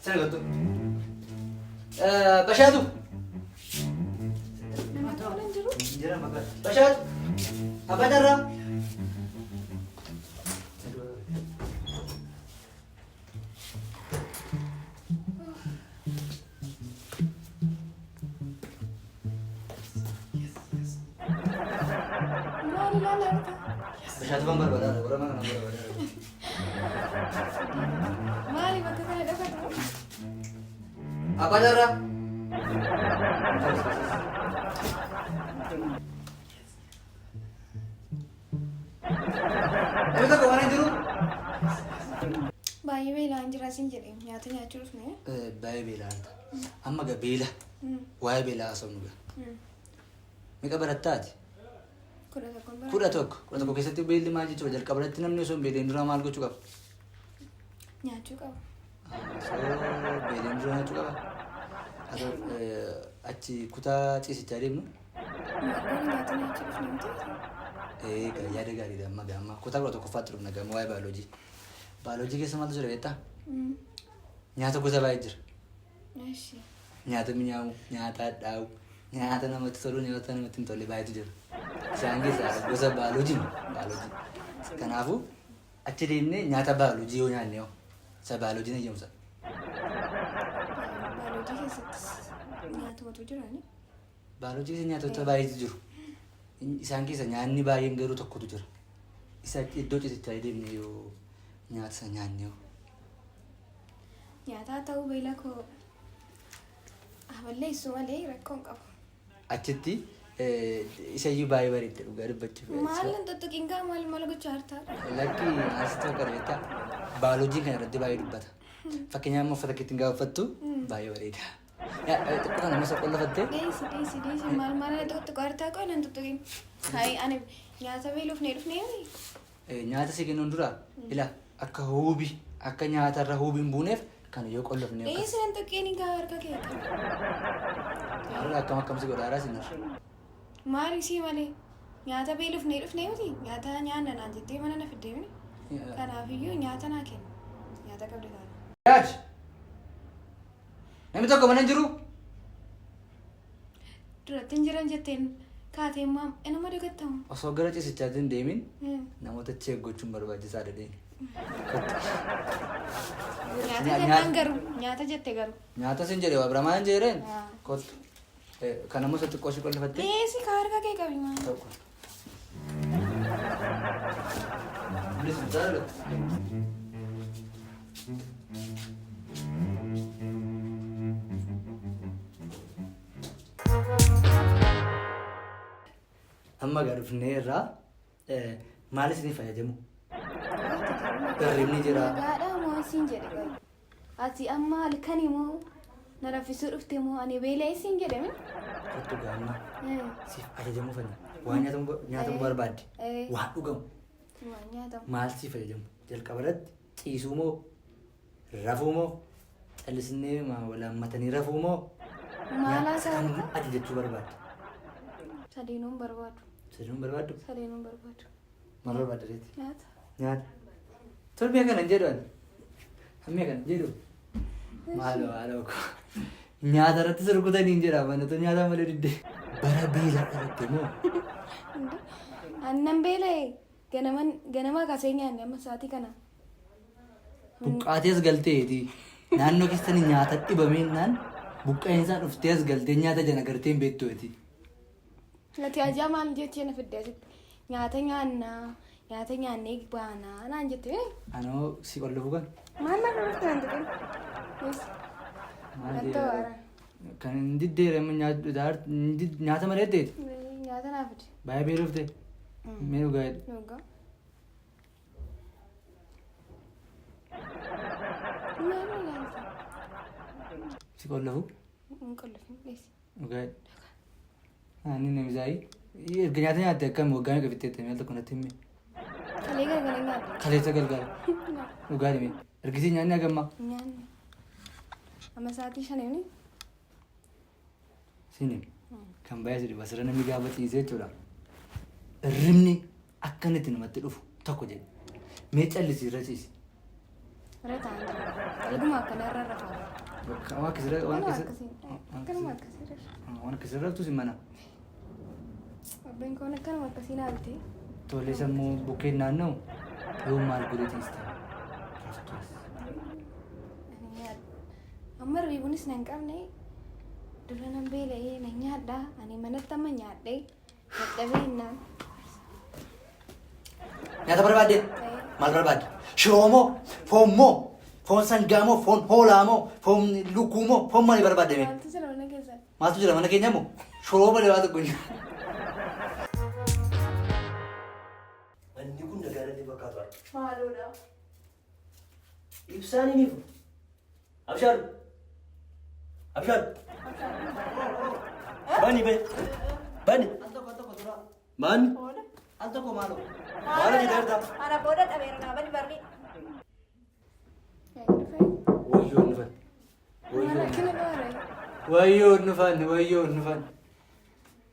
Sana kottu. Bashaatu. Nama tokko hin jiru. Jira maqaa. Bashaatu. Abbaa Carraa. Maal ilaalaa jirta? Bashaatu kan barbaadaa warra mana kana barbaadaa. Maali bakka kana dhokatu? Abbaa Carraa. Namni tokko mana hin jiru? Baay'ee beelaan jira siin jedhe nyaata nyaachuu dhufne. Baay'ee beelaa jirta. Amma gaa beela. Waa'ee beelaa haasofnu gaa. Meeqa barattaati? 11 bara. 11. 11 keessatti beelli maal jechuudha? Jalqaba irratti namni osoo hin beeliin dura maal gochuu qaba? Nyaachuu qaba. Osoo beeliin dura nyaachuu qaba. Haa ta'u, achi kutaa ciisichaa deemnu. Maal nyaata nyaachuu dhufne miti? Egaa yaada gaariidha amma gaa amma kutaa 11ffaatti dhufna gaa amma waa'ee baayoloojii. Baayoloojii keessa maaltu jira beektaa? Nyaata gosa baay'ee jira. Eshi. Nyaata mi'aawu, nyaata hadhaa'u, nyaata namatti tolu, nyaata namatti hin tolle baay'eetu jira. Isaan keessaa gosa baayoloojii baayoloojii. Kanaafuu achi deemnee nyaata baayoloojii yoo nyaanne hoo isa baayoloojiin eeyyamu sana. Baayoloojii keessattis nyaatumatu jiraani. Baayoloojii keessa nyaatota baay'eetu jiru. Isaan keessa nyaanni baay'een garuu tokkotu jira. Isa iddoo ciisichaa deemnee yoo nyaata sana nyaanne hoo. Nyaataa ta'uu beela koo haa balleessu malee rakkoo hin qabu. Achitti isayyuu baay'ee bareedda dhugaa dubbachuuf. Maal hin tuttuqin gaa maal maal gochaa jirta? Lakki asitti bakka beektaa baayoloojiin kana irratti baay'ee dubbata. Fakkeenyaaf amma uffata keetiin gaafa uffattu baay'ee bareeda. Xiqqoo kana masa qollafattee. Dhiisi dhiisi dhiisi maal maal na tuttuqaa jirta qoy nan tuttuqin. Hayi ani nyaata beelofnee dhufnee miti. Nyaata si kennuun dura ila akka huubi akka nyaata irra huubi hin buuneef kana yoo qollofne akkas. Dhiisi nan tuqin gaa harka kee qabi. Har'a akkam akkam si godha haaraa sin har'a. Maal isii malee nyaata beelofnee dhufnee miti nyaata nyaanna naan jettee mana na fiddee miti. Kanaafiyyuu nyaata naa kenni. Nyaata qabda taana. Yaaj! Namni tokko mana hin jiru? Duratti hin jiran jetteen kaatee immoo inuma dagattamu. Osoo gara ciisichaatti hin deemin namoota check gochuun barbaachisaadha deemi. Kottu. Nyaata jennaan garuu nyaata jette garuu. Nyaata sin jedhe waa bira maal hin jedheen? Yaa. Kottu. Kan ammoo isa xiqqoo si qollifattee? Dhiyeessi ka harka kee qabi maal. Tokko. Bilis mucaa Amma egaa dhufnee irraa maal isiniif fayyadamu? Hirribni jira. Nagaadhaa moo siin jedhe garuu. Ati amma halkani moo na raffisuu dhufte moo ani beela'ee siin jedhe min? Kottu gaa amma siif ajajamuu fedha. Waan nyaatamu barbaadde. Waan dhugamu. Waan nyaatamu. Maal siif ajajamu? Jalqaba irratti ciisuu moo rafuu moo callisnee wal haammatanii rafuu moo Maal haasaa kam jirta? ajajachuu barbaadda? Sadeenuu hin barbaadu. Sadeenuu hin barbaaddu? Sadeenuu hin barbaadu. Maal barbaadda reeti? Nyaata. Nyaata. Tolmee kana hin jedhu ani. Hammee kana hin jedhu. Maaloo maaloo koo. Nyaata irratti surkutanii hin jedha manatu nyaata malee didde. Bara beelaa dhalatte moo? Annan beela'e ganaman ganamaa kaasee nyaanne amma sa'aatii kana. Buqqaatee as galteeti. Naannoo keessatti nyaata dhibameennaan buqqa'insaa dhuftee as galtee nyaata jana gartee hin beektueti. Ati ajaa maal jechee na fidde asitti? Nyaata nyaannaa, nyaata nyaannee baanaa naan jette. Anoo si qollofu kan. Maal na dhufte naan jedhin? Yes. Maal Natti waara. Kan hin diddeere amma nyaata malee deeti. Nyaata naa fidi. Baay'ee beelofte. Mee dhugaa jedhu. Dhugaa. Maal ilaalta? Si qollofu. Hin qollofin dhiisi. Dhugaa jedhu. Ani namisaayii. Erga nyaata nyaatte akkam waggaa meeqa fixxeette mee al tokko natti himi. Kalee galgala nyaadhe. Kaleessa galgala. Dhugaa himi. Ergisii nyaanni hagamma. Nyaanne. Amma sa'aatii shaniini. Sini kan baay'ee si dhiba asirra namni gaafa ciisee jechuudha. Hirribni akka inni itti namatti dhufu tokko jedhe. Mee callisi irra ciisi. Irra taa'an jira. Dalguma akkana irra rafaa. Waan akkasirra waan Kanuma akkasirra akkasii. Kanuma akkasii. waan akkasirra raftu si mana. Abbeen koon akkanuma akkasii naa bitee. Tole sammuu bukkeen naanna'u yoo maal godhe ciista. Raftuus. Ani nyaadha. Amma riibuunis nan qabne dura nan beela'ee nan nyaadha. Ani manatti amma nyaadhee dadhabee innaan. Nyaata barbaadde? Maal barbaadde? Shiroo moo? Foon moo? Foon sangaa moo? Foon hoolaa moo? Foon lukkuu moo? Foon maalii barbaadde mee? Maaltu jira mana keessan? Maaltu jira mana keenya moo? Shiroo malee waa tokko hin jiru. Manni kun nagaa natti fakkaatu har'a. Maaloodha. Ibsaan hin ifu. Abshaalu. Abshaalu. Bani bani. Bani. Al tokko al tokko tura. Maanni. Booda. Al tokko maaloo. Maal hojjetaa jirta? Ana booda dhabeera naa bani barri. Wayyoon dhufan. Maal akkana baare? Wayyoon dhufan. Wayyoon dhufan.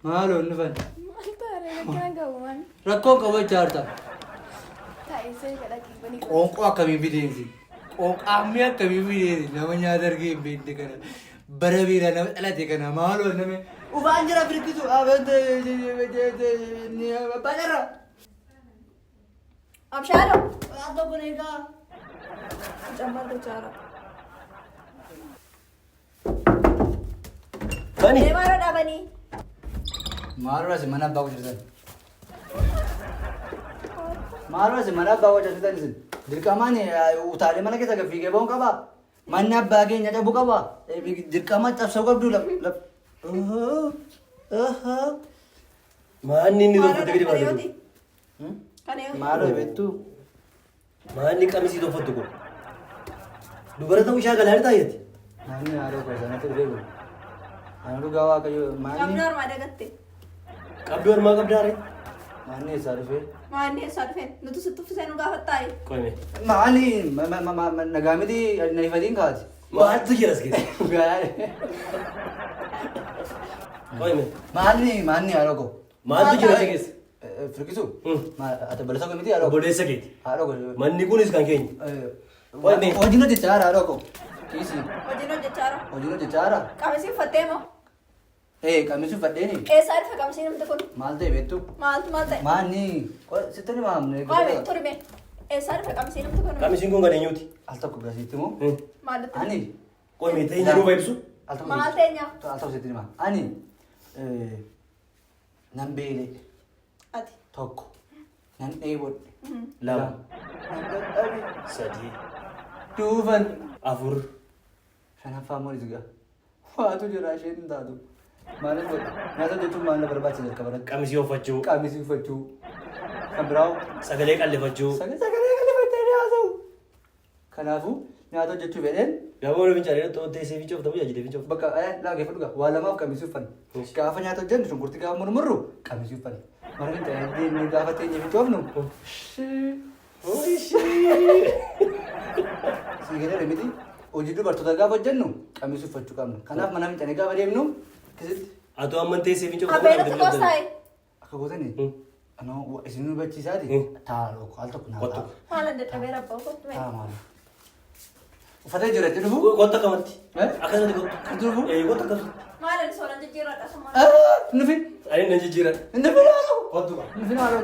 Maaloon dhufan. Maal taare rakkina qabu maal? Rakkoon qabu jaarta. Taa'ee kadhaqii bani. Qoonqoo akkamiin fideensi? Qoonqaammii akkamiin fideensi? Nama nyaata argee hin beekne kana. Bara beela nama dhalate kana maaloo nama. Ufaan jira firkisu. Bacarra. Abshaalo. Al tokko eegaa. Cammaa gochaara. Bani. Mee maaloo dhaabanii? Maaloo asi mana abbaa hojjetan? Maaloo asi mana abbaa hojjetan isin? Dirqamaan utaalee mana keessa gad fiigee ba'uun qabaa? Manni abbaa keenya cabuu qabaa? Dirqama cabsuu qabdu laf laf. Maanni inni Maaloo tokkotti gadi dhaabanii baatee yooti? Kana yooti? Maaloo beektu? Maanni qamisii tokkotti kun. Dubara ta'uu ishee galaanii taa'eeti. Namni haadha koo sanatti dhufee bulu. Ani dhugaa Waaqayyo Qabduu maanni harmaa dagatte. Qabduu harmaa qabdaa ree? maanni eessaa dhufee? Maanni eessaa dhufe? Nuti sitti uffisee nu gaafattaayi. Qoyme. Maali nagaa miti na ifatiin kaati. Maaltu jira as keessa? Qoyme. Maanni maanni haadha koo. Maaltu jira as keessa? Firkisu? Ati obboleessa koo miti haadha koo. Obboleessa keeti. Haadha koo. Manni kunis kan keenya. Qoyme. Hojiin hojjechaa jira haadha koo. Kiisi. Hojiin hojjechaa jira. Hojiin hojjechaa jira. Qamisii uffattee moo? Ee qamisii uffadheeni. Eessaa dhufe qamisiin namti kun? Maal ta'e beektu? Maaltu maal ta'e? Maanni sitti ni maamne. Qoyme turme. Eessaa dhufe qamisiin namti kun? Qamisiin kun kan eenyuuti? Al tokko gasiitti moo? Maaltu? Ani. Qoyme ta'ee yeroo ibsu. Al tokko Maal ta'e nyaa? Al tokko sitti hima. Ani nan beele Ati. tokko nan dheebodhe Lama. nan dadhabe Sadii. duufan Afur. shanaffaa immoo isgaa waatu jira isheen hin taatu. Maaliif godhe? Nyaata hojjechuun maal na barbaachisa jalqaba irratti? Qamisii uffachuu. Qamisii uffachuu. Kan biraa Sagalee qallifachuu. sagalee qallifattee haasa'u. Kanaafuu nyaata hojjechuu fedheen Gaafa mana fincaanii dhaqxu teessee fincoofta moo jaajjitee fincoofta? bakka laagee fudhu waa lamaaf qamisii uffanna. Gaafa nyaata hojjennu shunkurtii gaafa murmurru qamisii uffanna. Mana fincaanii deemnee gaafa teenyee fincoofnu sii galee miti hojii dubartoota gaafa hojjennu qamisii uffachuu qabna. Kanaaf mana fincaanii gaafa deemnu akkasitti Atoo amman teessee fincoofta moo Abeelatti jaajjitee fincoofta? qoostaayi. akka gootani anoo isin nu hubachiisaati taa al tokko naa Kottu. taa Maal dadhabeera abbaa kottu mee? taa maali. Uffatee jira itti dhufu. Kottu akkamatti? Eh? Akkasumatti kottu. Kan dhufu? Ee kottu akkasumatti. Maal ani sooran jijjiirradha summa. Nufin. Ani nan jijjiiradha. Nufin haadha. Kottu. Nufin haadha.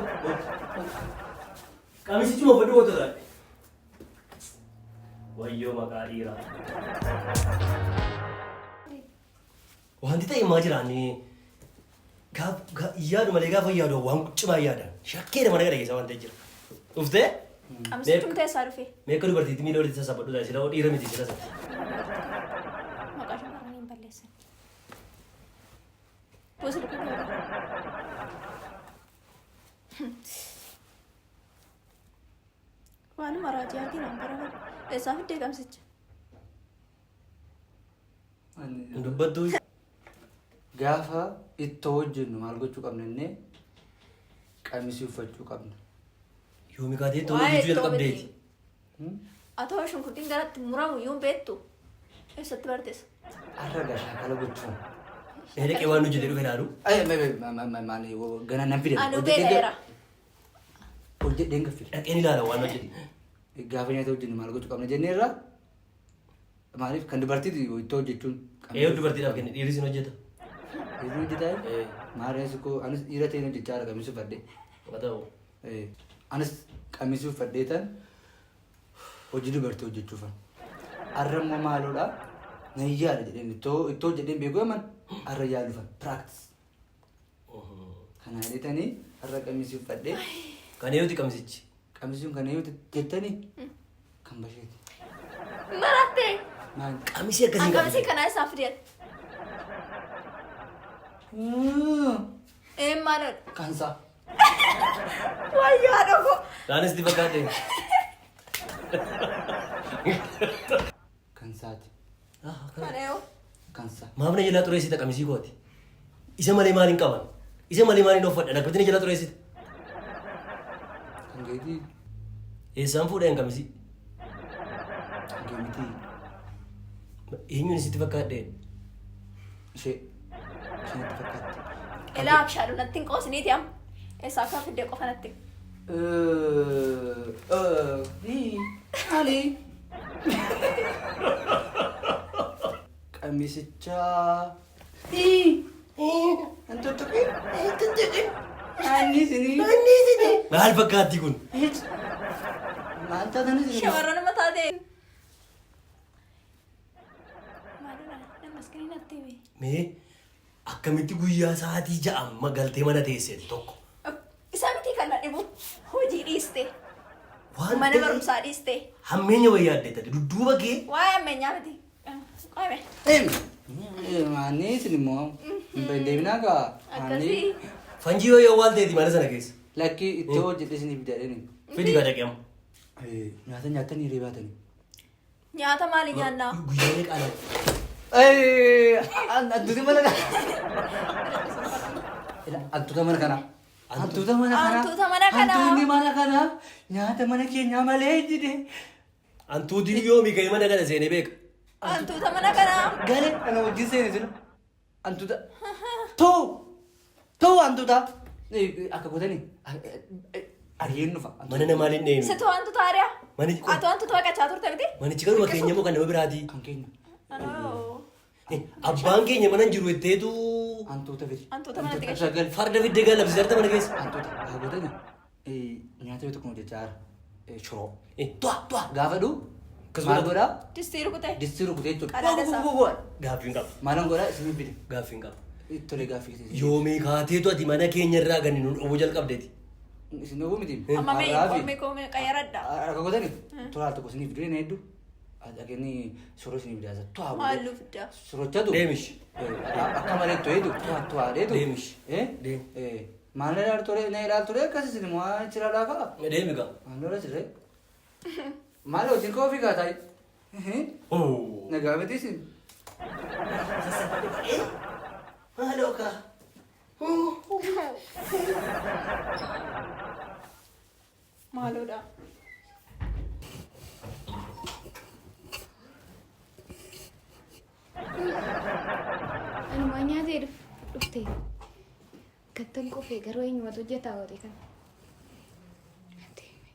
Qamisichuma uffadhu kottu taa'e. Wayyoo maqaa dhiiraa. Wanti ta'e maa jiraanni yaadu malee gaafa yaadu waan cimaa yaadan shakkeedha mana kana keessa waan ta'e jira. Dhuftee? Qamisichumti eessaa dhufe? Mee akka dubartiitti miila walitti sassaabadhu taa'e sila dhiira miti sila sati. Maqaa shamarranii hin balleessan. Buusi lukkuu kee. Waanuma raajii argina bara bara. Eessaa fiddee qamsicha? Dubbattuu. Gaafa ittoo hojjennu maal gochuu qabna innee qamisii uffachuu qabna. Yoomi kaatee ittoo Waa'ee hojjechuu ittoo jalqabdeeti. miti. Atoo shunkurtiin garatti muramu iyyuu hin beektu. Eessatti barteessa? Har'a gaa shaakala gochuun. Mee dhaqee waan hojjetee dhufe ilaalu. Ay, maali gana nan fide. Anuu beela'eera. Hojjedheen gaffile. Dhaqeen ilaala waan hojjete. Gaafa nyaata hojjennu maal gochuu qabna jenneerra. Maaliif kan dubartiiti ittoo hojjechuun. Eeyyuu dubartiidhaaf kenne dhiirri sin hojjeta. Dhiirri hojjetaa? Ee. Maal koo anis dhiira ta'een hojjechaa jira qamisii uffadhee. Haa ta'u. Anis qamisii uffadhee tan hojii dubartii hojjechuufan. Har'a immoo maaloodha? Nan yaala jedheen ittoo ittoo hojjedheen beekuu yaman har'a yaalufan practice. Kana jedhetanii har'a qamisii uffadhee. Kan eeyyuuti qamisichi? Qamisiin kan eeyyuuti jettanii kan basheeti. Maratte. Maal? Qamisii akkasii hin Akkamisii qabdu. kanaa isaa fidan. Ee maaloodha. Kansaa. Wayyaa dhoko. Naanis itti fakkaate. Kansaati. Kan eeyyuu. Kansaa. Maaf na jalaa xureessita qamisii kooti? Isa malee maaliin qaban? Isa malee maaliin uffadha? Akkamitti na jalaa xureessita? Kan keetii. Eessaan fuudheen qamisii? Kan kee miti. Eenyuun sitti fakkaadhe? Ishee. Ishee natti fakkaatti. Ilaa abshaalu natti hin qoosniiti amma. Eessaa akka fidde qofa natti. Maali? Qamisicha. Hin tuttuqin. Hin tuttuqin. Anniisinii. Maal fakkaatti kun? Maal taatanis? Shamarran mataa ta'e. Maalidha? Ammas kan natti hime. Mee akkamitti guyyaa sa'aatii 6 amma galtee mana teessee tokko? Isa miti kan na dhibu. Hojii dhiiste. Waan Mana ta'e barumsaa dhiiste. Hammeenya wayyaa adda adda dudduuba kee. Waa'ee ammeenyaa miti. Qoome. Maanni isin immoo hin deebinaa kaa. Akkasii. Fanjii wayyaa awwaal ta'eeti mana sana keessa. Lakkii ittoo hojjedhee isiniif jedhanii. Fidi gaa dhaqee amma. Nyaata nyaatanii hiree baatanii. Nyaata maali nyaannaa? Guyyaa meeqa alaa? Hantuuti mana kana. Hantuuta mana kana. Hantuuta mana kana. Hantuuta mana kana. Hantuutni mana kana nyaata mana keenyaa malee jedhe. Hantuutiin yoomii ka'ee mana kana seenee beeka? Hantuuta mana kana. Gale ana wajjin seene sila. Hantuuta. Too. Too hantuuta. Akka gootanii ari'een dhufa. Mana namaa hin deemu. Situ hantuuta ari'a. Manichi Atu hantuuta baqachaa turte miti? Manichi kanuma keenya moo kan nama biraati? Kan keenya. Anoo. Abbaan keenya mana hin jiru jetteetu Hantuuta fidi. Hantuuta manatti Hantuuta gal. farda fiddee gaallabsiisa jirta mana keessa. Hantuuta akka gootanii nyaata yoo tokko hojjechaa jira. Shiroo. Tu'a tu'a. Gaafa dhuu Akkas maal godhatu. godhaa? Distii rukute. Distii rukutee jechuudha. Qadaada isaa. Gaaffii hin qabu. Maalan godhaa isin fide. Gaaffii hin qabu. Tole gaaffii keessi. Yoomii kaateetu ati mana keenya irraa gani nu dhowwuu jalqabdeeti. Isin dhowwuu miti. Amma mee Har'aa fi- qormee koo mee qayyaradha. Akka gootanii tola al tokko isiniif fiduu na hedduu. Dhaqanii shiroo isiniif fidaa. Tu'a Maal nu fidda? Shirochatu. Deemish. Akka malee to'eetu tu'a tu'a dheetu. Deemish. Deem. Maal na ilaalu ture na ilaalu ture akkas isin immoo achi ilaalaa fa'a. Deemi gaa. Maal lola sirree. Maal hojiin koo ofii kaataa. Oh. Nagaa miti isin. Maaloo kaa. Maaloodha. Anumaa nyaatee dhufte. Kattan qofee garuu eenyumatu hojjetaa horii kana?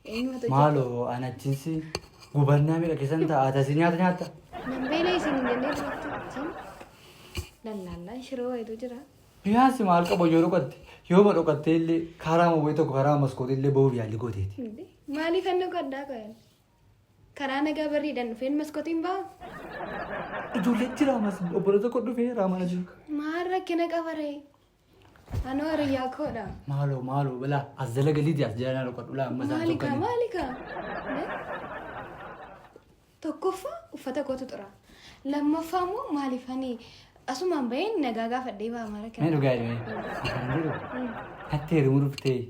Eenyumatu hojjeta? Maaloo anachinsi gubannaa meeqa keessan ta'a tasii nyaata nyaatta. Nan beela isin hin jennee duratti wajjin lallaallaan shiroo wayitu jira. Biyyaansi maal qaba yoo dhokatte yoo ma dhokatte illee karaa wayii tokko karaa maskootii illee bahuuf yaalli gooteeti. Maaliif annu gaddaa qoyan? Karaa nagaa barriidhaan dhufeen maskootiin ba'a? Ijoollee jira ammas obboleessa koo dhufee raamana jiru. Maal rakkina qaba ree? Anoo hiriyyaa koodha. Maaloo maaloo balaa as jala galiiti as jala dhokadhu laa amma isaan Maalika tokkanii. maalika? Tokkoffaa uffata kootu xura. Lammaffaa immoo maaliif ani asumaan baheen nagaa gaafadhee ba'a maal Mee rakkina? dhugaa jedhame akkan jedhu natti heerumuu dhuftee.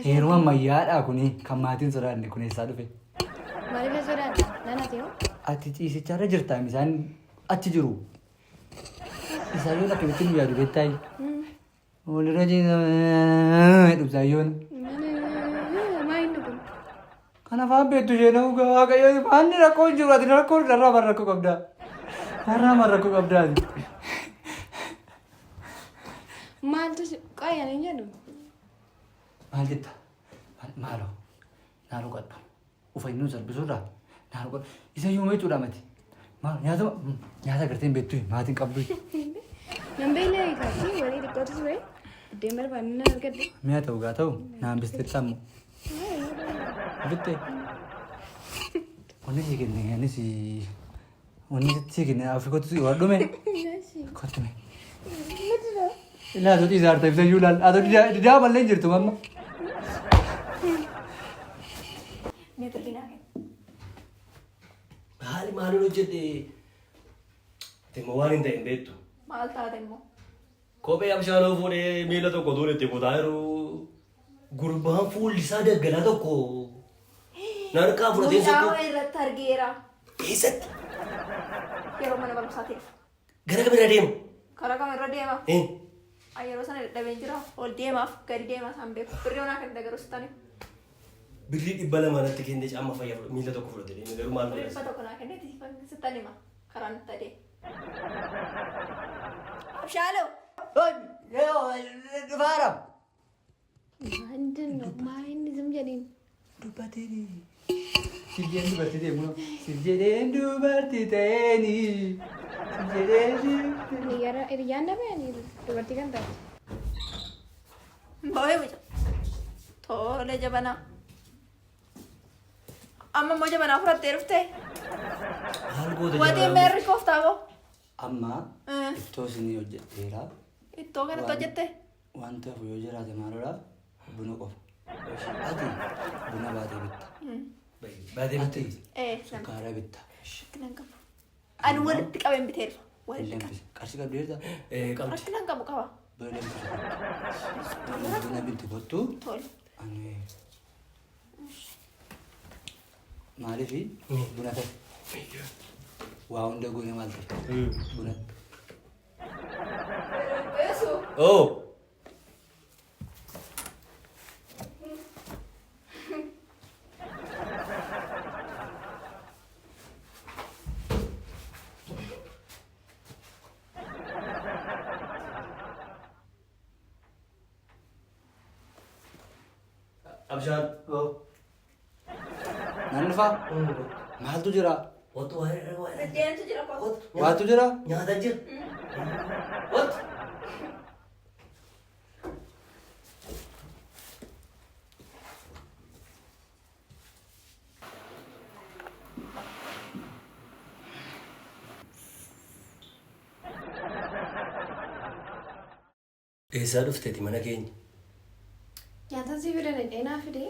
Heeruma ammayyaadhaa kuni kan maatiin sodaanne kun eessaa dhufe? Maaliif sodaadha? Nan ati hoo? Ati ciisicharra jirta isaan achi jiru. Isaan yoon akkamitti nu yaadu beektaayi? Walirra ciisa dhubsaayyoon. Maa inni kun? Kan afaan beektu ishee nama dhugaa waaqayyo maanni rakkoo hin jiru ati rakkoo irraa maal rakkoo qabdaa? Irraa maal rakkoo qabdaa ati? Maaltu qoyan hin jedhu? Maal jetta? Maaloo naa dhokadhu. Uffanni nu salphisuurraa Naan qola. Isa yooma jechuudha mati. Maal nyaata nyaata agartee hin beektu maatiin qabdu. Nan beela'ee kaasii walii xiqqootu ture. Buddeen barbaadne nan argadhe. Mi'a ta'u gaa ta'u naan bisteetta ammoo. Bitte. Wanni si kenne anis wanni si kenne Afrikootti si wardume. Kottume. Ilaa atoo ciisaa harta ibsa iyyuu laal. Atoo didaa mallee hin jirtu mamma. Mee birrii naa kenni. Maali maalin hojjedhe? Ati immoo waan hin ta'e hin beektu. Maal taate immoo? Kophee abshaaloo fuudhee miila tokko tuun itti kutaa jiru gurbaan fuulli isaa daggalaa tokko narkaa fudhatee Mucaa sokkuu. wayii irratti argeera. Eessatti? Yeroo mana barumsaa ta'eef. Gara kamirra deema? Karaa kamirra deema? Eh, Ani yeroo sana dadhabeen jira. Ol deemaaf gadi deemaa isaan beeku. Birrii onaa kan garuu sitti hima. Birrii 200 natti kennee caamma fayyaa fudhate miila tokko fudhate deeme garuu maal Birrii godhas? 100 naa kenneeti sitti hima. Karaa nutti adeema. Abshaaloo! Dhufaara. Maandin maa inni zim jedhiin. Dubbateeni. Siif jedheen dubartii ta'e kunoo. Siif jedheen dubartii ta'eeni. Siif jedheen dubartii. Hiriyyaan dhabee ani dubartii kan taate. Ba'ee mucaa. Tole jabanaa. Amma immoo jabanaa fudhattee dhuftee. Maal goota Waxiin jabanaa? meerri kooftaa boo. Amma ittoo isinii hojjedheera. Ittoo kanatti hojjette. Wanti hafu yoo jiraate maalodha? Buna qofa. Ati buna baatee bitta. Baatee Ati bitta. Ee, nan sukkaara bitta. rakkina hin qabu. Ani walitti qabeen biteera. Walitti qabe. Lempisa. Qarshii qabdeerta? Ee qabdi. Rakkina hin qabu qaba. Buna lempisa kottu. Buna bintu kottu. Tole. Ani maaliif buna ta'e? Waa hunda goone maal ta'e? Buna. Beesu. Oh. Abshaan. Oh. Nan dhufaa? Maaltu jira? Ottu waa. Biddeentu jira kottu. Waatu jira? Nyaata jira. Ottu. Eessaa dhufteeti mana keenya? Nyaata si fida dhaqee naa fide.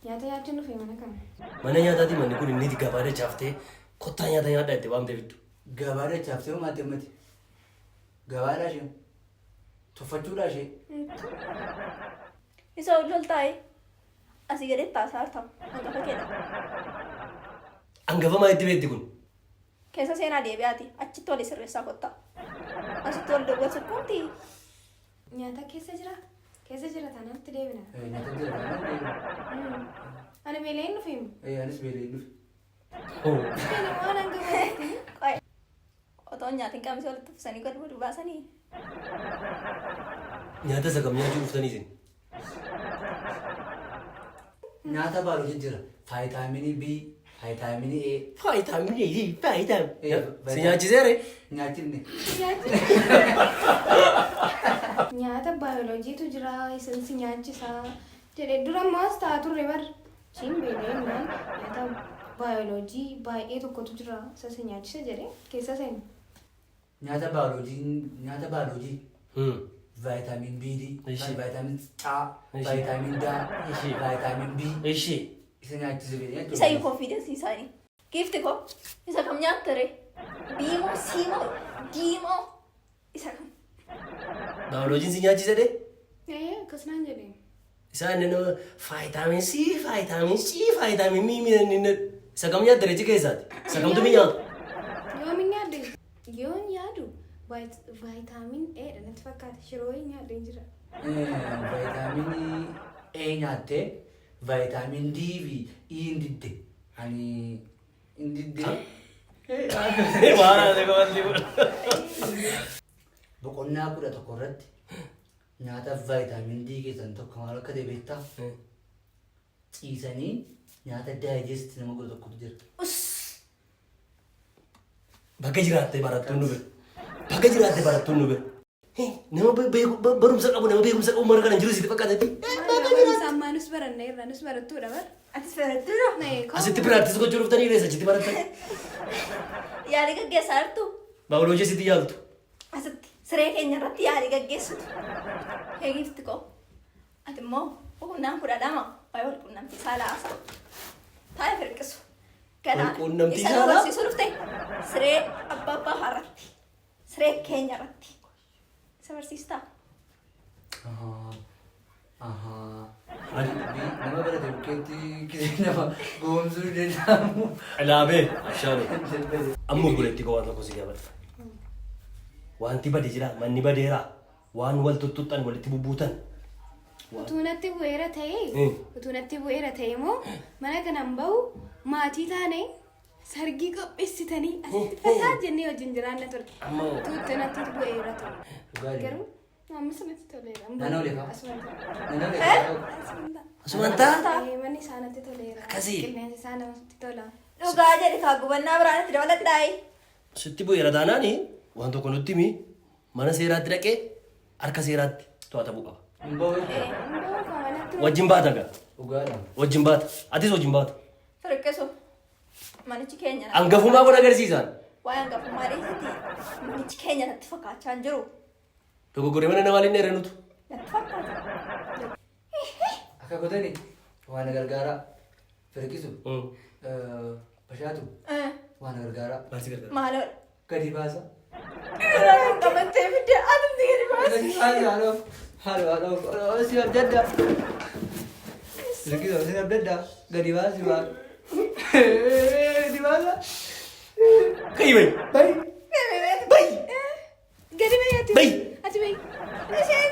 Nyaata nyaachuun dhufe mana kana. Mana nyaataati manni kun inni gabaa dachaaftee kottaa nyaata nyaadhaa itti waamtee fiddu. Gabaa dachaaftee moo maatii ammati? Gabaadhaa isheen? Tuffachuudhaa ishee? Isa ol lol taa'ee asii gadee taasaa hartamu hangafa keedha. Hangafa maa itti beekti kun? Keessa seenaa deebi'aati achitti wali sirreessaa kottaa. Asitti wal wal sukkuumti. Nyaata keessa jira? Keessa jira taanaan itti deebina. Nyaata jira taanaan deebina. Ani beela'een dhufeem. Anis beela'een dhufe. Ani waan hangafa jettee. Qoy. Otoo hin nyaatin qamisii walitti uffisanii gad wal baasanii. Nyaata isa kam nyaachuu dhuftanii isin? Nyaata baaloojii jira. Faayitaaminii B, faayitaaminii A. Faayitaaminii E, faayitaaminii. Eh, Si nyaachiseere? Nyaachifne. Nyaata baayoloojiitu jira isin si nyaachisa jedhe dura maas ta'a turre bar. Ishiin beela'ee naan nyaata baayoloojii baay'ee tokkotu jira isa si nyaachisa jedhe keessa seene. Nyaata baayoloojii nyaata baayoloojii vaayitaamin B D, Ishi. vaayitaamin C, Ishi. vaayitaamin D, Ishi. vaayitaamin B Ishi. isa nyaachise fedhe jechuudha. Isa iyyuu confidence isaanii. Giifti koo isa kam nyaatta ree? B moo C moo D moo isa kam? Baayoloojiin si nyaachise dee? Ee akkas naan jedhe. Isaan inni nama faayitaamin C, faayitaamin C, faayitaamin M inni inni isa kam nyaatta reechi keessaati? Isa kamtu mi nyaatu? Yoom hin nyaadde? Yoon yaadu vaayitaamin E dha natti fakkaata. Shiroo hin nyaadhe hin jira. Vaayitaaminii E nyaattee vaayitaamin D fi E hin didde. Ani hin didde. Waan haasa'e qofatti kun. Boqonnaa 11 irratti nyaata vaayitaamin D keessan tokko maal akka ta'e beektaa? Ciisanii nyaata digest nama godhu tokkotu jira. Uss. Bakka jiraatte barattuun nu bira. Bakka jiraatte barattuun nu bira. Nama barumsa qabu, nama beekumsa qabu mara kana hin jiru sitti fakkaatetti. Barumsa ammaa nus baranna irraa nus barattuudha bar. Atis barattuudha? Asitti practice gochuu dhuftanii reessa achitti barattan. Yaalii gaggeessaa jirtu? Baayoloojii asitti yaaltu. Asitti siree keenya irratti yaalii gaggeessitu. Hee giifti koo. Ati immoo boqonnaan 12 waa'ee wal quunnamtii saalaa haasa'u. Taa'ee firqisu. Ganaa Wal quunnamtii isa nu saalaa? barsiisuu dhufte siree abbaa abbaa irratti. Siree keenya irratti. Isa barsiistaa? Ahaa. Ahaa. Nama barate bukkeetti kisee nama goomsuu danda'amu. Ilaabee Abshaaloo. Amma obboleettii koo waan tokko si gaafadha. Wanti bade jira, manni badeera, waan wal tuttuqxan, walitti bubbuutan. Utuu natti bu'eera ta'ee, utuu natti bu'eera ta'e immoo mana kanaan bahu maatii taane sargii qopheessitanii asitti fataa jennee wajjin jiraanna ture. Amma Utuu itti natti bu'eera ture. Dhugaadha. Garuu ammas natti toleera. Naannoo leefaa. Asuma ta'a. Naannoo leefaa. Asuma ta'a. Asumaan ta'a? Ee, manni isaa natti toleera. Akkasii? Qilleensi isaa namatti tola. Dhugaa jedhe kaa gubannaa biraan itti dabaladhaayi. Sitti bu'eera taanaani waan tokko nutti himi, mana seeraatti dhaqee harka seeraatti to'atamuu qaba. Hin bahu jechuudha. Hin bahu kaa manatti. Wajjin baata gaa. Dhugaadha. Wajjin baata. Atis wajjin baata. Firqisu. Manichi keenya natti Hangafummaa kun agarsiisaan. Waa'ee hangafummaa dhiisiti. Manichi keenya natti fakkaachaa hin jiru. Dogoggoree mana namaa linne nutu. Natti fakkaata. Akka gootani waan na gargaaraa. Firqisu. Bashaatu waan na gargaaraa. Maal si gargaara? Maaloo. Gadi baasa. Irraan qabattee fidde atumti gadi baasi. Gadi baasa haadhoo. Haadhoo haadhoo haadhoo si abdadda. Firqisu si abdadda. Gadi baasi waan. Gadi baasa. Ka'i bayi. Bayi. Bayi. Gadi bahi ati. Bahi. Ati bahi. Ishee